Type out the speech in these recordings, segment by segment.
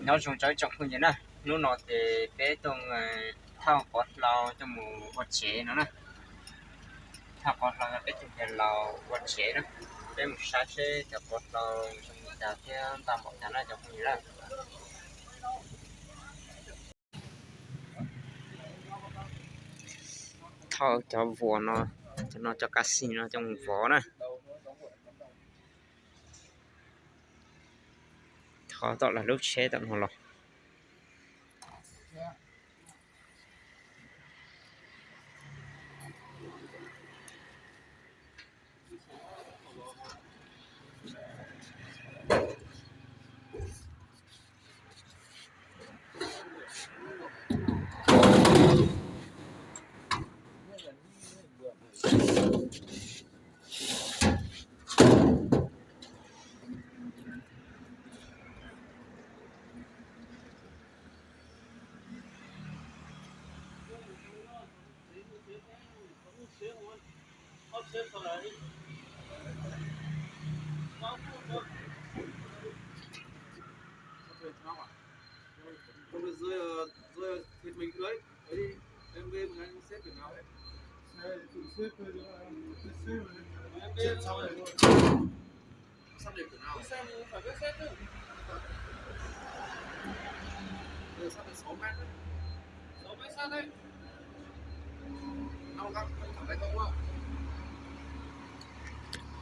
Nyob zoo rau ib tsoom phooj ywg na, hnub no ces peb tuaj thauj pov hlau coj mus ua tsev no na. Thauj pov hlau no peb tuaj mus laus ua tsev na. Peb mus saib seb cov pov hlau zoo li cas thiab ntau npaum cas na cov phooj ywg na. Thauj cov vuas no, cov no cov kas xis no coj mus vov na. Thauj tom lawv lub tsheb tom no los.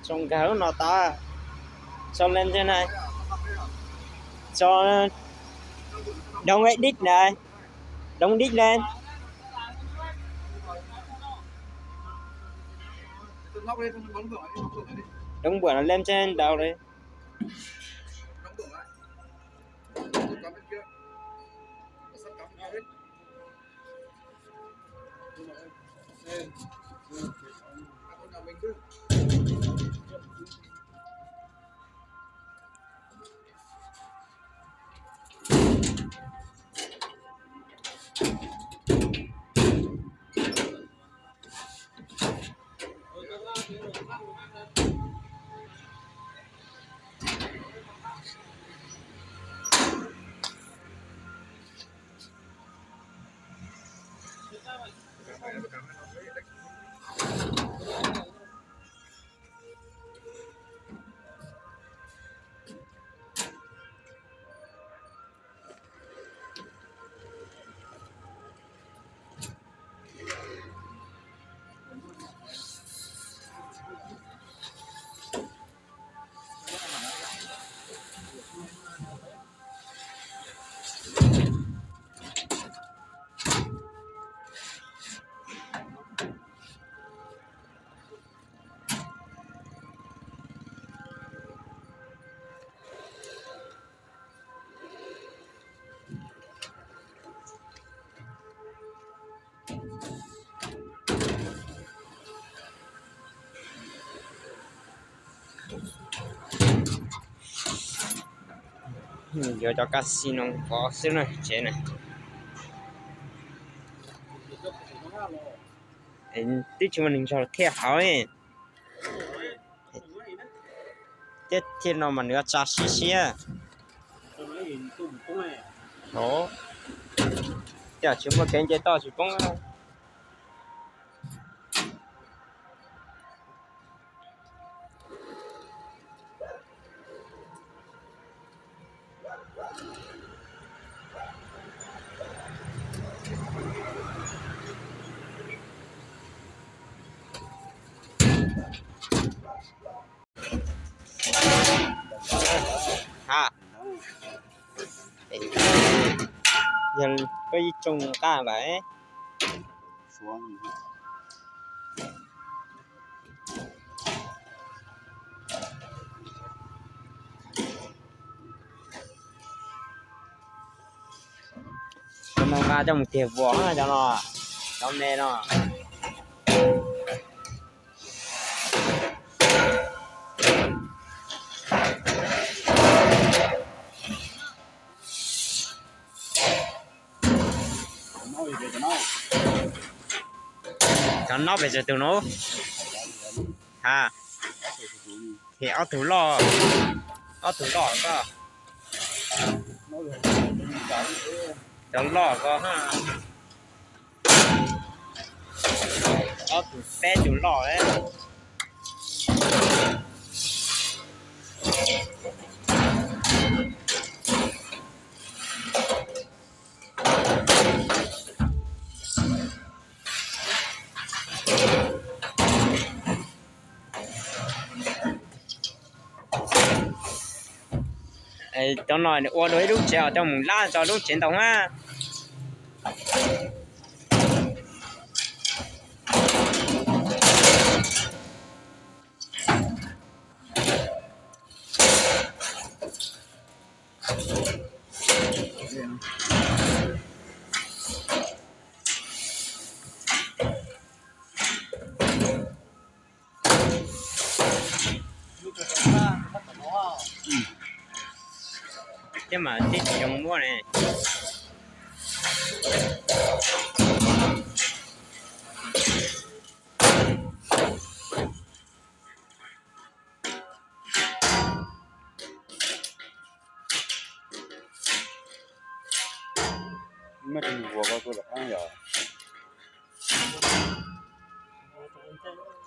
Tso nkag lub no tas, tso lên trên này, tso đóng đít này, đóng đít lên. Đóng bưởi nó lên trên đầu đây. Yuav cov kas xis no vov xwb na tsev na. Twb tsis muaj neeg nrog thiaj hauv. Thiab thiaj no mas nws tsa siab siab. Ov, cas tsis muaj kev nce toj tsis poob. Ha, yog koj ib tsoom nqaj lawm. Cov no nqa coj mus tiag vos cov no, cov me no. Cov no pes tsawg tus no? Ha, ces ob tug loj, ob tug loj koj. Cov loj ko, ob tug peb tug loj. Cov no ua dua ib lub tsev os, coj mus lab tso lub tsev ntau na. Thiab mas tib tsis zoo muab ne.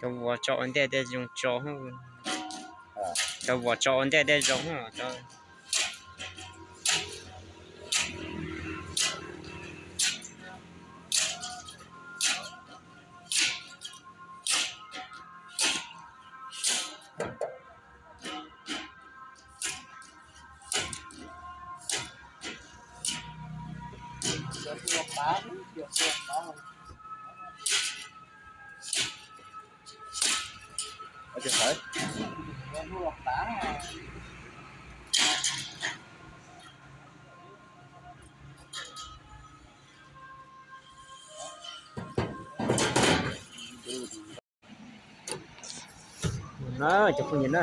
Cov vuas tso ua ntej tej zoo tso, cov vuas tso ua ntej tej zoo. Na cov phooj ywg na,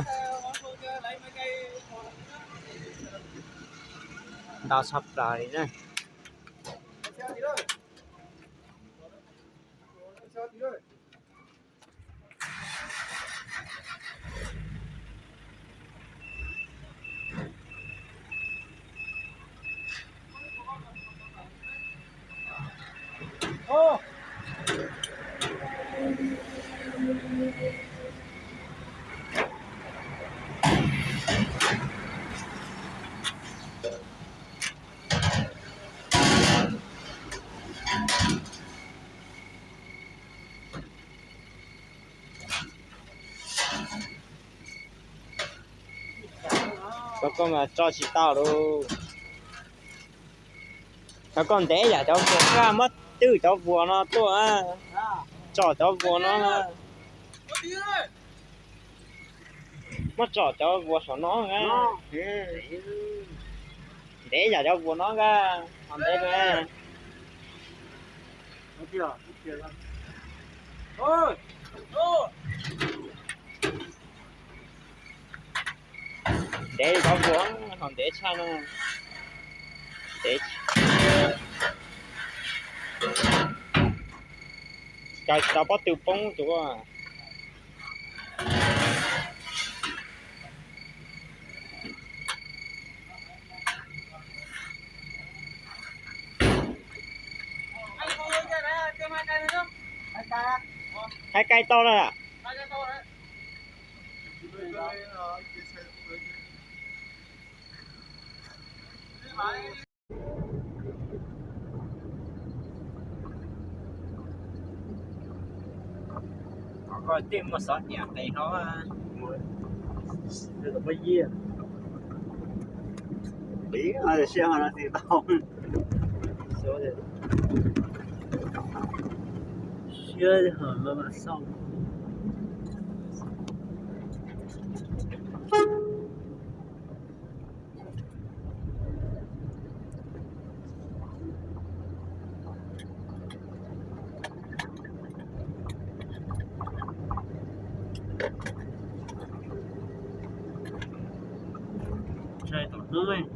ntau tshaj plaws li na. Cov koj mas tso tsis tau lauj. Cov koj ntev yam cov vuas, muab twj cov vuas no tuaj, tsom cov vuas no. Muab tsom cov vuas saum no. Ntev yam cov vuas no a, ho ntev. Ntev cov vuas, ho ntev tshaj no. Ntev, cov pob tw poob tuaj. Hais kais tau lawm. Koj tej muaj xov niam qes no. Siab, siab ho mas xauj. Tshais tom hnub